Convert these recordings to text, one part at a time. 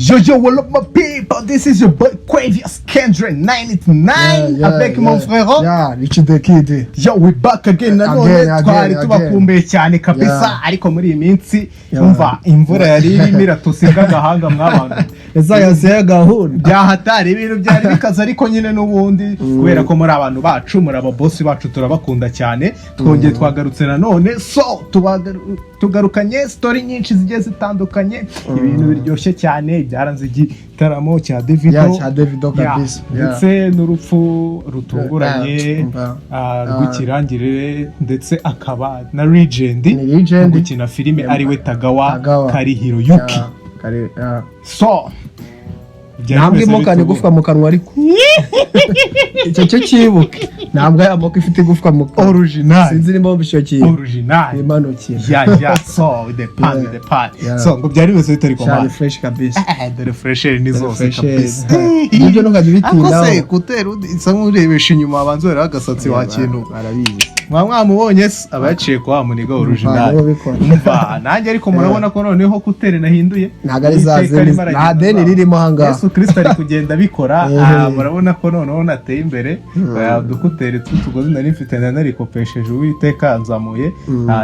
Yo, yo, what up, my people? This is your boy Quavious Kendra 99 avec mon frérot. Yeah, Rich the Kid. Yo, we back again nanone. Again, again, Twari again. tubakumbuye cyane kabisa, ariko muri iyi minsi, umva, imvura yari irimo iratusiga agahanga mw'abantu. Ese gahunda. Byahatari, ibintu byari bikaze, ariko nyine n'ubundi kubera ko muri abantu bacu, muri ababosi bacu, turabakunda cyane. Twongeye twagarutse nanone, so tugarukanye story nyinshi zigiye zitandukanye, ibintu biryoshye cyane byaranze igitaramo cya Davido. Yeah, cya Davido kabisa. Ndetse n'urupfu rutunguranye Yeah, rw'ikirangirire, ndetse akaba na legend Ni legend. mu gukina filime, ariwe Tagawa Tagawa. Kari Hiroyuki. Yeah, kari, yeah. So byari Ntabwo bimeze imokana bite ubu? Igufwa mu kanwa, ariko icyo cyo cyibuke, ntabwo aya moko ifite igufwa mu kanwa. Original. Sinzi nimba wumva icyo kintu. Original. Imanukira. Yeah, so with the pan, with the pan. So ngo byari bimeze bitari Cyane komanda? Fresh kabisa. Dore fresher ni zose Fresh. kabisa. Ibyo ntukajya ubitindaho. Ako se kutera isa nk'urebesha inyuma, abanza ureba agasatsi wa kintu. Barabizi. Mwa mwamubonye se, aba yaciye kwa muniga original. Nibo bikora. Umva nanjye, ariko murabona ko noneho kutere nahinduye. Ntabwo ari za Uwiteka zindi. arimo aragenda Nta deni azamura. ririmo ahangaha. Yesu Kristo ari kugenda abikora. Murabona ko noneho nateye imbere. Udukuteri tw'utugozi nari mfite nari narikopesheje, Uwiteka yanzamuye.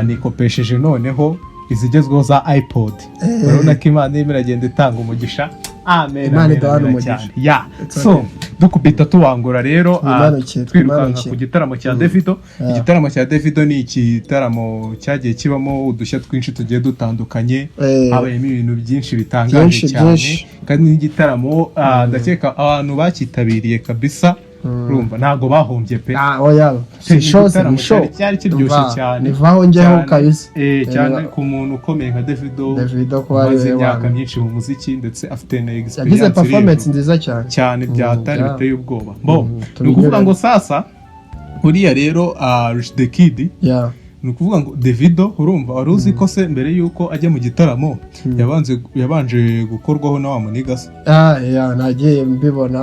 Nikopesheje noneho izigezweho za iPod. Urabona ko Imana irimo iragenda itanga umugisha. Amen. Imana Amen, iduhane amen umugisha. cyane. Yeah. It's So okay. dukubita tubangura rero, Twimanukiye, twirukanka twimanukiye. ku gitaramo cya Davido. Igitaramo cya Davido ni igitaramo cyagiye kibamo udushya twinshi tugiye dutandukanye. Habayemo ibintu byinshi bitangaje Byinshi, cyane. byinshi. Kandi n'igitaramo, ndakeka abantu bakitabiriye kabisa, urumva ntabwo bahombye pe. Ah, oya, si show, si Igitaramo show. cyari kiryoshye Umva, cyane. nivaho njyeho Cyane, kabisa. cyane ku muntu ukomeye nka Davido, Davido kuba ari umaze we imyaka wana. myinshi mu muziki, ndetse afite na Yagize experience iri performance hejuru. nziza cyane. Cyane, byatari biteye ubwoba. Bo ni ukuvuga tubinyuremo. ngo sasa uriya rero, Rich the Kid, ni ukuvuga ngo Davido, urumva, wari uzi ko se mbere y'uko ajya mu gitaramo yabanje gukorwaho na wa muniga se? Ah, yeah, nagiye mbibona.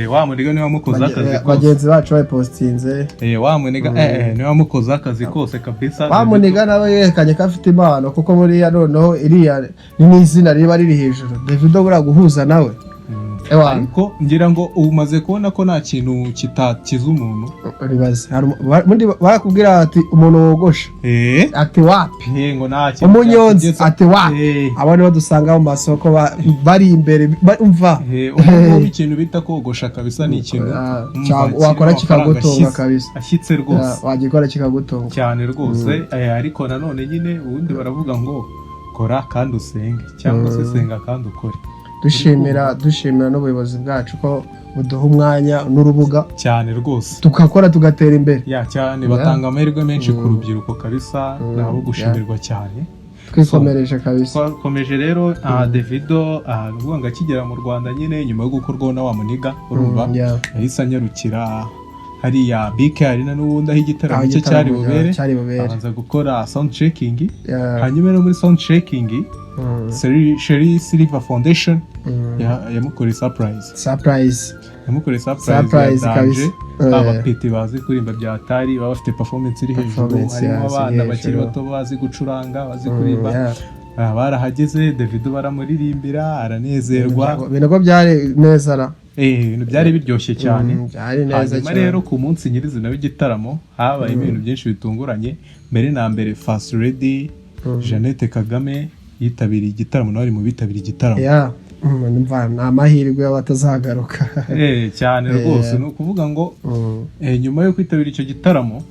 Wa muniga niwe wamukoze akazi kose. Bagenzi bacu bayipostinze. Wa muniga niwe wamukoze akazi kose kabisa. Wa muniga nawe yerekanye ko afite impano, kuko buriya noneho iriya ni n'izina riba riri hejuru. Davido buriya guhuza nawe. Ewa, Ariko ngira ngo umaze kubona ko nta kintu kitakiza umuntu. Ribaze. Hari ubundi barakubwira ati umuntu wogosha. Ati wapi? Ngo nta kintu Umunyonzi cyakugeza. ati wapi? Abo nibo dusanga mu masoko bari imbere umva. Ubu ngubu ikintu bita kogosha kabisa ni ikintu umva, kirimo wakora amafaranga kikagutunga kabisa. Ashyitse rwose. Wagikora kikagutunga. Cyane rwose. Ariko nanone nyine ubundi baravuga ngo kora kandi usenge, cyangwa se senga kandi ukore. Dushimira n'ubuyobozi bwacu ko buduha umwanya n'urubuga Cyane rwose. tugakora, tugatera imbere. Yeah, cyane, batanga amahirwe menshi ku rubyiruko kabisa, nabo gushimirwa cyane. Twikomereje kabisa. Twakomeje rero, Davido, ni ukuvuga ngo akigera mu Rwanda nyine nyuma yo gukorwaho na wa muniga, urumva, yahise anyarukira hariya BK Arena n'ubundi aho igitaramo Aho cye cyari igitaramo bubere. cyari bubere. Abanza gukora sound checking. Hanyuma rero muri sound checking, Sherrie Silver Foundation yamukoreye surprise. Surprise. Yamukoreye surprise. Surprise ya kabisa. danger. Abapeti bazi kuririmba bya tari, baba bafite performance iri hejuru. Performance Harimo abana ziri bakiri hejuru. bato bazi gucuranga, bazi kuririmba. Barahageze, Davido baramuririmbira, aranezerwa. Ibintu byari neza ra. Ibintu byari biryoshye cyane. Byari neza Hanyuma cyane. rero ku munsi nyirizina w'igitaramo habaye ibintu byinshi bitunguranye. Mbere na mbere, First Lady Jeannette Kagame yitabiriye igitaramo, nawe ari mu bitabiriye igitaramo. Yeah. Umva, ni amahirwe y'abatazagaruka. Cyane rwose. Ni ukuvuga ngo nyuma yo kwitabira icyo gitaramo,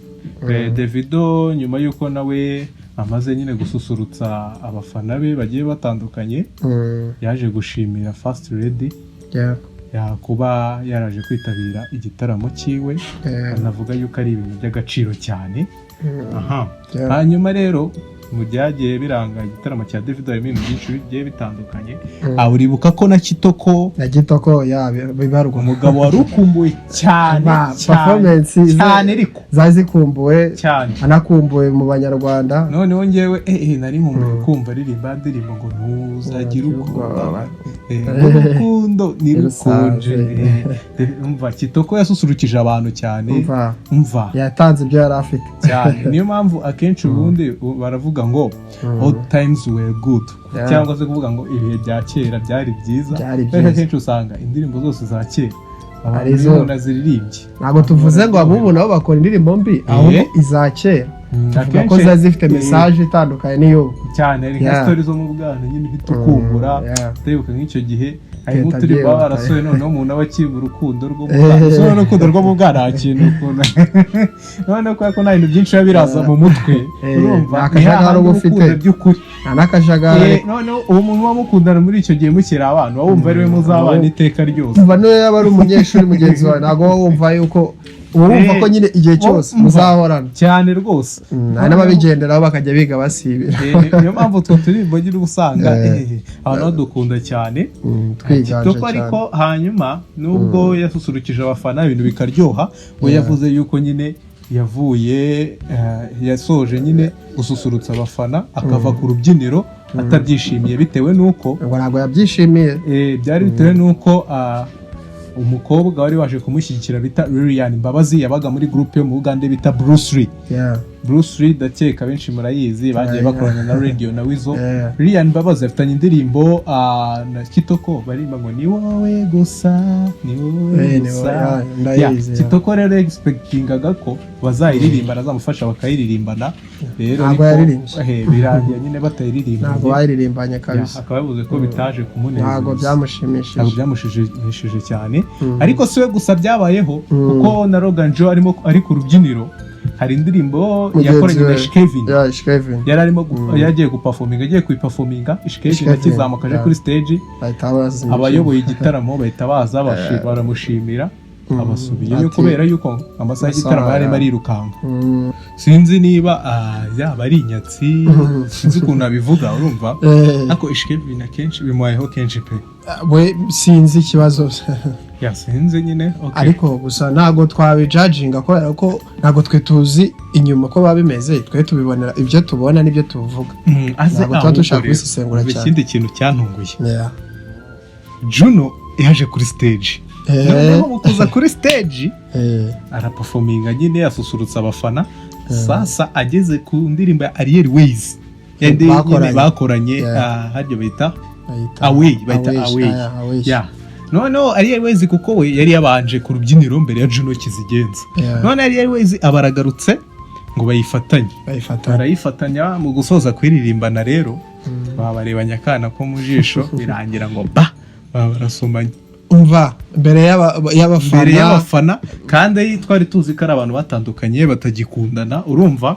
Davido, nyuma y'uko nawe amaze nyine gususurutsa abafana be bagiye batandukanye, yaje gushimira First Lady kuba yaraje kwitabira igitaramo cyiwe, anavuga yuko ari ibintu by'agaciro cyane. Aha. Hanyuma rero mu byagiye biranga igitaramo cya Davido harimo ibintu byinshi bigiye bitandukanye. Uribuka ko na Kitoko Na Kitoko ya bibarwa. umugabo wari ukumbuwe cyane cyane performance cyane, ariko zari zikumbuwe cyane. Anakumbuwe mu Banyarwanda. Noneho ngewe nari nkumbuye kumva aririmba ndirimbo ngo ntuzagire ubwoba, ngo urukundo nirukonje. Umva, Kitoko yasusurukije abantu cyane. Umva, umva, yatanze ibyo yari afite. Cyane, niyo mpamvu akenshi ubundi baravuga kuvuga ngo "Old times were good", cyangwa se kuvuga ngo ibihe bya kera byari byiza. Byari Kubera ko byiza. akenshi usanga indirimbo zose za kera abantu Ari iyo umuntu aziririmbye, Ntabwo tuvuze ngo abubu nabo bakora indirimbo mbi, ahubwo iza kera tuvuga ko akenshi ziba zifite message itandukanye n'iy'ubu. Cyane, hari nka story zo mu bwana nyine uhita ukumbura. Ndibuka nk'icyo gihe hari Teta nk'uturirimbo baba byihuta. barasohoye, noneho umuntu aba akiri mu rukundo rwo mu bwana. So noneho urukundo rwo mu bwana nta kintu ukuntu, noneho kubera ko nta bintu byinshi biba biraza mu mutwe, urumva, nta ni kajagari hahandi uba uba ufite. ukunda by'ukuri. Nta n'akajagari. Noneho uwo muntu muba mukundana muri icyo gihe mukiri abana, uba wumva ari we muzabana iteka ryose. Umva, niyo yaba ari umunyeshuri mugenzi wawe, ntabwo uba wumva yuko uba wumva ko nyine igihe cyose umva. muzahorana. Cyane rwose. Hari n'ababigenderaho bakajya biga basibira. Niyo mpamvu utwo turirimbo nyine uba usanga abantu badukunda cyane. Twiganje Kitoko cyane. Ariko hanyuma nubwo yasusurukije abafana ibintu bikaryoha, we yavuze yuko nyine yavuye yasoje nyine gususurutsa abafana akava ku rubyiniro atabyishimiye, bitewe n'uko Ngo ntabwo yabyishimiye. Byari bitewe n'uko umukobwa wari waje kumushyigikira bita Lilian Mbabazi yabaga muri groupe yo mu Bugande bita Bruce Lee. Bruce Lee ndakeka benshi murayizi, bagiye bakorana na Radio na Weasel. Lilian Mbabazi afitanye indirimbo na Kitoko baririmba ngo "Ni wowe gusa, ni wowe Ni gusa". wowe, yeah, ndayizi, Yeah, yeah. Kitoko rero expectingaga ko bazayiririmba, azamufasha bakayiririmbana rero, Ntabwo ariko yaririmbye. birangiye nyine batayiririmbanye. Ntabwo bayiririmbanye kabisa. Akaba yavuze ko bitaje kumunezeza. Ntabwo byamushimishije. Ntabwo byamushimishije cyane. Ariko si we gusa byabayeho, kuko na Rogan Joe arimo ari ku rubyiniro, hari indirimbo Mugenzi yakoranye na we. Shkevin. Yeah, Shkevin. Yari arimo yagiye guperforminga, agiye kuyiperforminga, Shkevin Shkevin, akizamuka aje kuri stage, bahita bazimya. Abayoboye igitaramo bahita baza baramushimira, abasubiyeyo Ati- kubera yuko amasaha y'igitaramo Amasaha, yarimo arirukanka. Sinzi niba yaba ari inyatsi, sinzi ukuntu abivuga, urumva, ariko Shkevin akenshi bimubayeho kenshi pe. We sinzi ikibazo. Yeah, sinzi nyine, okay. Ariko gusa ntabwo twabijudginga kubera ko ntabwo twe tuzi inyuma ko biba bimeze. Twe tubibonera ibyo tubona n'ibyo tuvuga. Aze Ntabwo tuba ahubwo dushaka rero, kubisesengura umva cyane. Ikindi kintu cyantunguye, Juno yaje kuri stage. Noneho mu kuza kuri stage araperforminga nyine, asusurutsa abafana. Sasa ageze ku ndirimbo ya Ariel Ways, ya ndirimbo nyine Bakoranye. bakoranye, harya bayita Bayita Away, bayita Away, Away. Away. Yeah. Noneho Ariel Ways, kuko we yari yabanje ku rubyiniro mbere ya Juno Kizigenza, none Ariel Ways aba aragarutse ngo bayifatanye. Bayifata. Barayifatanya. Mu gusoza kuyiririmbana rero, babarebanye akana ko mu jisho, birangira ngo ba baba barasomanye. Umva, mbere y'abafana. Mbere y'abafana, kandi twari tuzi ko ari abantu batandukanye batagikundana, urumva.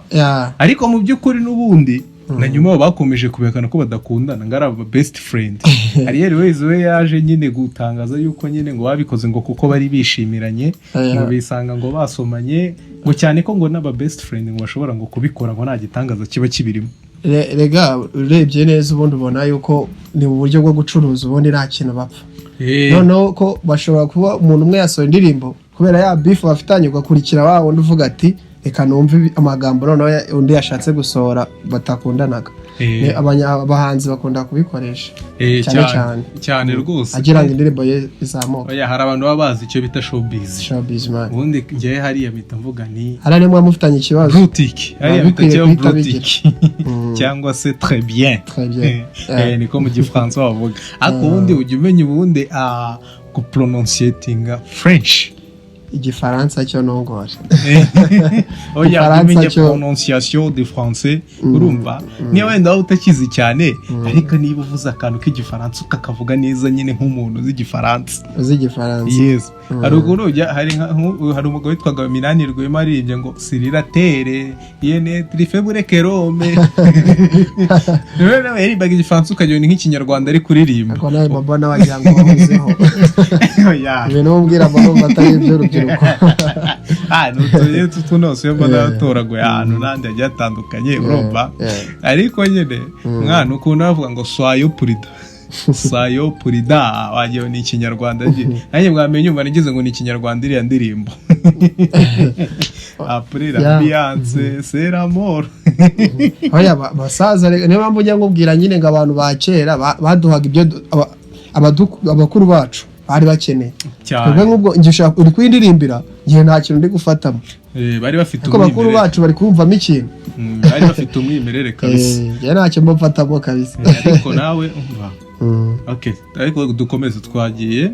Ariko mu by'ukuri n'ubundi na nyuma bakomeje kubihakana ko badakundana, ngo ari aba best friend. Ariel Ways we yaje nyine gutangaza yuko nyine ngo babikoze ngo kuko bari bishimiranye, ngo bisanga ngo basomanye, ngo cyane ko ngo n'aba best friend ngo bashobora ngo kubikora, ngo nta gitangaza kiba kibirimo. Rega urebye neza ubundi ubona yuko ni mu buryo bwo gucuruza, ubundi nta kintu bapfa. Noneho ko bashobora kuba umuntu umwe yasohoye indirimbo kubera ya beef bafitanye, ugakurikira wa wundi uvuga ati "Reka numve amagambo noneho undi yashatse gusohora batakundanaga." Abahanzi bakunda kubikoresha cyane cyane. Cyane rwose. Agira ngo indirimbo ye izamuke. Oya, hari abantu baba bazi icyo bita showbiz. Showbiz, man. Ubundi ngewe hariya mpita mvuga ni Hariya nimba mufitanye ikibazo, boutique hariya biba bita bikwiye cyo guhita. Boutique cyangwa se très bien. Très bien. Niko mu Gifaransa bavuga. Ariko ubundi ujya umenya ubundi guprononciatinga French? Igifaransa cyo ntungore. Oya, Igifaransa umenye cyo- prononciation de français, urumva, niyo wenda waba utakizi cyane, ariko niba uvuze akantu k'Igifaransa ukakavuga neza nyine nk'umuntu uzi Igifaransa. Uzi Igifaransa. Yes, hari ukuntu ujya hari umugabo witwaga Minani Rwema aririmbye ngo "Sur la terre yene trifebure kerome", rero nawe yaririmbaga Igifaransa ukagira ni nk'Ikinyarwanda ari kuririmba. Ariko nawe mba mbona wagira ngo wahozeho. Oya. Ibintu umbwira mba numva atari iby'urubyiruko. Ni utuye tunose mbona yatoraguye ahantu n'ahandi hagiye hatandukanye, urumva. Ariko nyine mwana, ukuntu bavuga ngo "Soyez prudent, soyez prudent", wagira ngo ni Ikinyarwanda. Nanjye mwamenye umva nigeze ngo ni Ikinyarwanda iriya ndirimbo. "Après l'ambiance c'est la mort." Oya, basaza, reka, niyo mpamvu ujya nkubwira nyine ngo abantu ba kera baduhaga ibyo abakuru bacu. bari bakeneye. Cyane. Twebwe nk'ubwo njye ushaka uri kuyindirimbira, njye nta kintu ndi gufatamo. Bari bafite Ariko bakuru umwimerere. bacu bari kumvamo ikintu. Bari bafite umwimerere kabisa. Njye ntacyo mba mfatamo kabisa. Ariko nawe umva. Okay, ariko dukomeze, twagiye.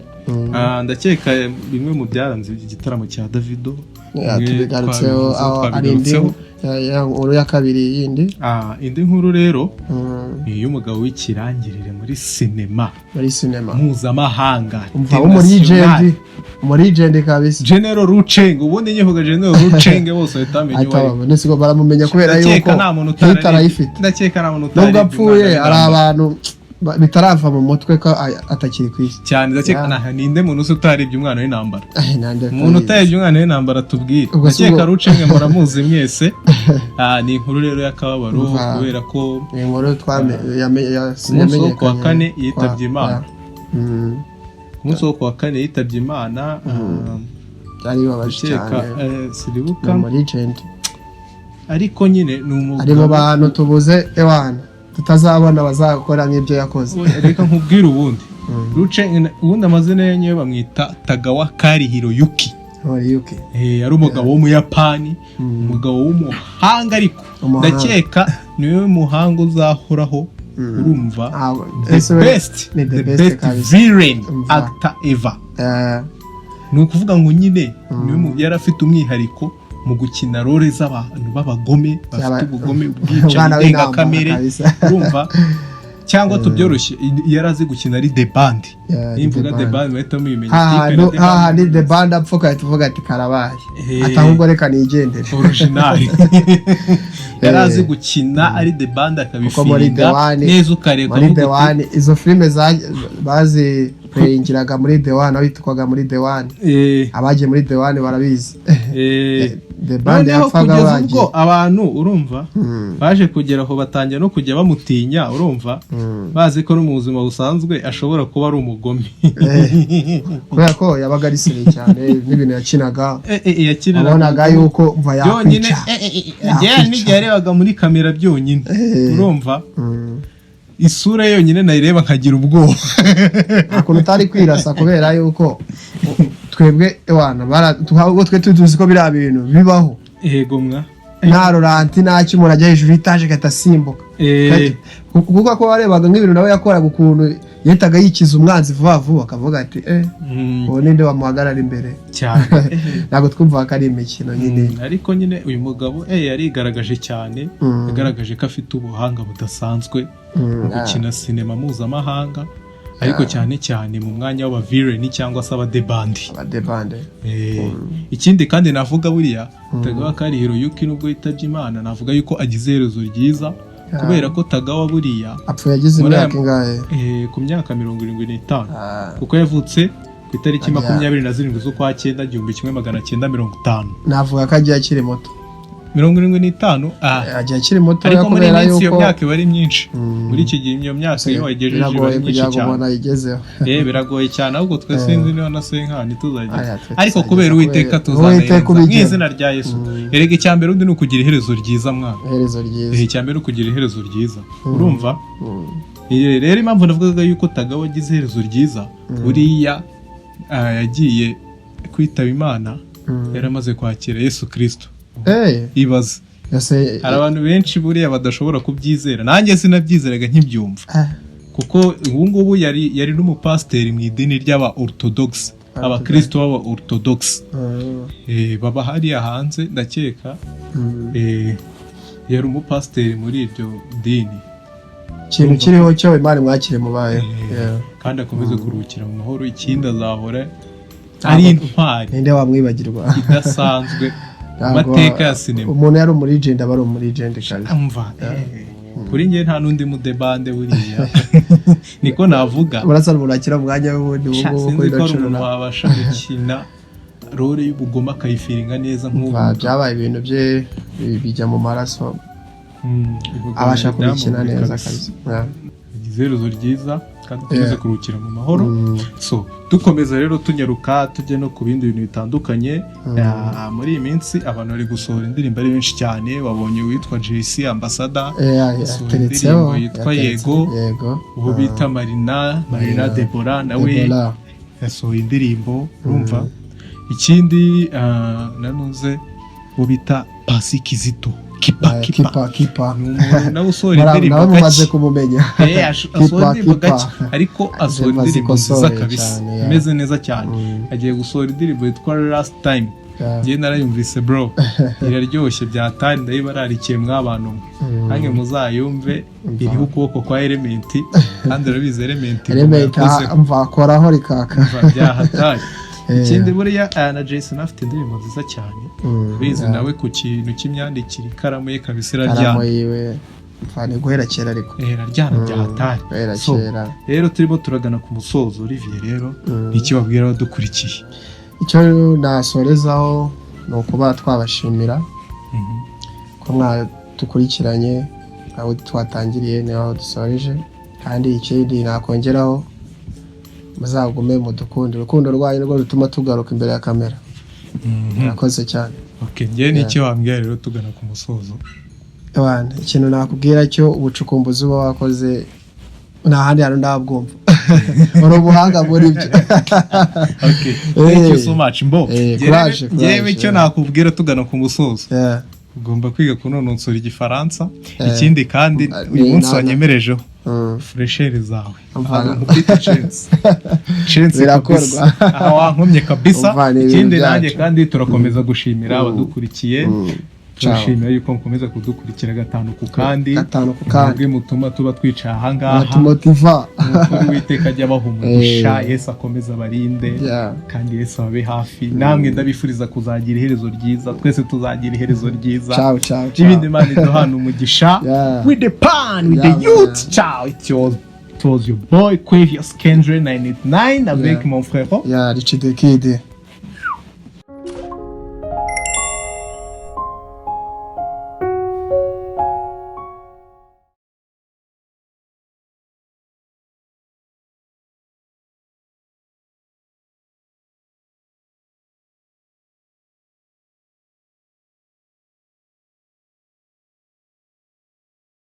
Ndakeka bimwe mu byaranze igitaramo cya Davido Yeah, bimwe tubigarutseho. twabivuzeho, Aho hari indi twabigarutseho. ya nkuru ya kabiri yindi. Indi nkuru rero ni iy'umugabo w'ikirangirire muri sinema Muri sinema mpuzamahanga, umva, international. W'umulegend, umulegend kabisa. General Rucheng. Ubundi nyivuga General Rucheng, bose bahita bamenya uwo ari we. Ahita nisigo baramumenya kubera yuko Ndakeka nta muntu hit utarebye, arayifite. ndakeka nta muntu Nubwo utarebye apfuye, Umwana hari w'Intama. abantu bitarava mu mutwe ko atakiri ku isi. Cyane, ndakeka ninde muntu uzi utarebye Umwana w'Intambara? Nande Umuntu utarebye Umwana w'Intambara tubwire. Ubwo si Ndakeka Rucheng muramuzi mwese. Ni inkuru rero y'akababaro Umva. kubera ko Ni inkuru ku munsi wo kuwa yamenyekanye kane yitabye Imana. Ku munsi wo kuwa kane yitabye Imana. Byari bibabaje Ndakeka cyane. Siribuka. Ni umulegend. Ariko nyine ni umugabo Ari mu bantu tubuze, ewana, tutazabona bazakora nk'ibyo yakoze. Reka nkubwire, ubundi Rucheng, ubundi amazina ye nyayo bamwita Tagawa Kari Hiroyuki. Horiyuki. Yari umugabo w'Umuyapani, umugabo w'umuhanga ariko. Umuhanga. Ndakeka niwe muhanga uzahoraho, urumva, the Ese best, ni the the best best kabisa. villain Umva. actor ever. Ni ukuvuga ngo nyine niwe yari afite umwihariko mu gukina role z'abantu b'abagome, bafite ubugome, Umwana ubwicanyi w'intambara ndengakamere, kabisa. urumva, cyangwa tubyoroshye, yari azi gukina ari the band. Yeah, Nimvuga The the Band. band bahita mubimenya. Type Hahantu na The Band. Hahandi the band apfa, ugahita uvuga ati karabaye, ati ahubwo reka nigendere. Original, yari azi gukina ari the band, Kuko muri The akabifiringa One, neza, ukareka muri The uvuga uti, One, izo filime baziplayingiraga muri The One, aho yitwaga muri The One. Abagiye muri The One barabizi. The band Noneho yapfaga kugeza bagiye. ubwo abantu, urumva, baje kugera aho batangira no kujya bamutinya, urumva, bazi ko no mu buzima busanzwe ashobora kuba ari umugome. Kubera ko yabaga ari sérieux cyane n'ibintu yakinaga, Yakinaga wabonaga yuko mva byonyine yakwica. Njyewe n'igihe yarebaga muri kamera byonyine, urumva, isura ye yonyine nayireba nkagira ubwoba. Nta kuntu utari kwirasa, kubera yuko twebwe ewana ahubwo twe tuzi ko biriya bintu bibaho. Yego mwa. Nta ralenti, nta cyo, umuntu ajya hejuru y'itaje agahita asimbuka. Kuko ko warebaga nk'ibintu nawe yakoraga, ukuntu yahitaga yikiza umwanzi vuba vuba, akavuga ati uwo ninde wamuhagarara imbere? Cyane. Ntabwo twumvaga ko ari imikino nyine. Ariko nyine uyu mugabo yarigaragaje cyane. Yagaragaje ko afite ubuhanga budasanzwe mu gukina sinema mpuzamahanga, ariko cyane cyane mu mwanya w'abavillain cyangwa se abadebandi. Abadebande. Ikindi kandi navuga, buriya Tagawa Kari Hiroyuki, nubwo yitabye Imana, navuga yuko agize iherezo ryiza, kubera ko Tagawa buriya Apfuye agize muri imyaka ingahe? Ku myaka 75, kuko yavutse ku itariki Ajya. 27 z'ukwa cyenda 1950. Navuga ko agiye akiri muto. 75. Agiye akiri muto Ariko muri iyi kubera minsi iyo yuko myaka iba ari myinshi. Muri iki gihe iyo myaka iyo wayigejeje iba biragoye ari myinshi kugira ngo cyane. umuntu ayigezeho. Biragoye cyane, ahubwo twe sinzi niba na senkani tuzagera. Aya, twe Ariko tuzageza kubera Uwiteka kubera tuzanerenza Uwiteka mu ubigena. izina rya Yesu. Erega icya mbere undi ni ukugira iherezo ryiza, mwana. Iherezo ryiza. Icya mbere ni ukugira iherezo ryiza, urumva. Rero impamvu navugaga yuko Tagawa agize iherezo ryiza, buriya yagiye kwitaba Imana yaramaze kwakira Yesu Kirisito. Ibaze! Hari abantu benshi buriya badashobora kubyizera, nanjye sinabyizeraga nkibyumva, kuko ubu ngubu yari n'umupasiteri mu idini ry'aba Orthodox, abakristo b'aba Orthodox. Baba hariya hanze, ndakeka. Yari umupasiteri muri iryo dini. Ikintu kiriho cyo, Imana mwakire mubayeho. Yeah. Kandi akomeze kuruhukira mu mahoro. Ikindi, azahora ari intwari Ninde wamwibagirwa? idasanzwe mu Ntabwo- mateka ya sinema. Umuntu yari umulegend, aba ari umulegend kabisa. Umva, kuri njye nta n'undi mudebande buriya, niko navuga. Urasa umuntu akira mu mwanya w'ubundi ubu ngubu Sinzi kuri ko ari umuntu ino wabasha gukina role y'ubugome akayifiringa neza nk'ubu. Byabaye ibintu bye bijya mu maraso. Ubugome Abasha kubikina byamubiri neza kabisa. kabisa. Yeah. Agize iherezo ryiza kandi akomeze kuruhukira mu mahoro. So dukomeza rero, tunyaruka tujye no ku bindi bintu bitandukanye. Muri iyi minsi abantu bari gusohora indirimbo ari benshi cyane. Wabonye uwitwa JC Ambassador Yeah, yasohoye yateretseho indirimbo yitwa yateretseho. Yego. Yego. Uwo bita Marina Marina. Deborah nawe Deborah. Yasohoye indirimbo, urumva. Ikindi, nanuze uwo bita Pasi Kizito Kipa. Kipa. Kipa, Kipa. Ni umuntu nawe usohora Nawe indirimbo mumaze gake. kumumenya. Asohora Kipa, indirimbo Kipa. gake, ariko asohora Indirimbo indirimbo nziza zikosoye kabisa, cyane, yeah. imeze neza cyane. Agiye gusohora indirimbo yitwa "Last Time". Njye narayumvise, bro, iraryoshye byatari. Ndayibararikiye mw'abantu mwe, nange muzayumve. Iriho ukuboko kwa Element, kandi urabizi Element ingoma Element. yakozeho. Mva akoraho rikaka. Umva, byahatari. Ikindi buriya, na Jason afite indirimbo nziza cyane. Bizi nawe ku kintu cy'imyandikire, ikaramu ye kabisa Ikaramu iraryana. yiwe, mva ni guhera kera ariko. Iraryana byahatari. Guhera So, kera. rero turimo turagana ku musozo. Olivier, rero iki wabwira abadukurikiye? Icyo nasorezaho ni ukuba twabashimira ko mwadukurikiranye. Aho twatangiriye niho aho dusoreje. Kandi ikindi nakongeraho, muzagume mudukunde. Urukundo rwanyu nirwo rutuma tugaruka imbere ya kamera. Murakoze cyane. Okay, njyewe ni iki wambwira rero tugana ku musozo? Ewana, ikintu nakubwira cyo, ubucukumbuzi uba wakoze nta handi hantu ndabwumva. Uri ubuhanga muri byo. Okay, thank you so much, mbo. Courage, Njyewe courage, icyo yeah. nakubwira tugana ku musozo, ugomba kwiga kunonosora Igifaransa. Ikindi kandi, uyu munsi wanyemerejeho fraîcheur zawe. Ahantu nkubita chance chance Birakorwa. kabisa. Aha wankomye kabisa. Umva, ni ibintu Ikindi nanjye byacu. kandi turakomeza gushimira abadukurikiye. Ciao. Turashimira yuko mukomeza kudukurikira gatanu ku kandi. Gatanu ku kandi. Mwebwe mutuma tuba twicaye ahangaha. Batumotiva. Ukuri Uwiteka ajya abaha umugisha. Yesu akomeze abarinde kandi Yesu ababe hafi. Namwe ndabifuriza kuzagira iherezo ryiza. Twese tuzagira iherezo ryiza. Ciao, ciao, ciao. N'ibindi, Imana iduhana umugisha. With the pan with the youth. Man. Ciao. It was your boy Quavious Kendra 989 avec mon frère Yeah, Richie the Kid.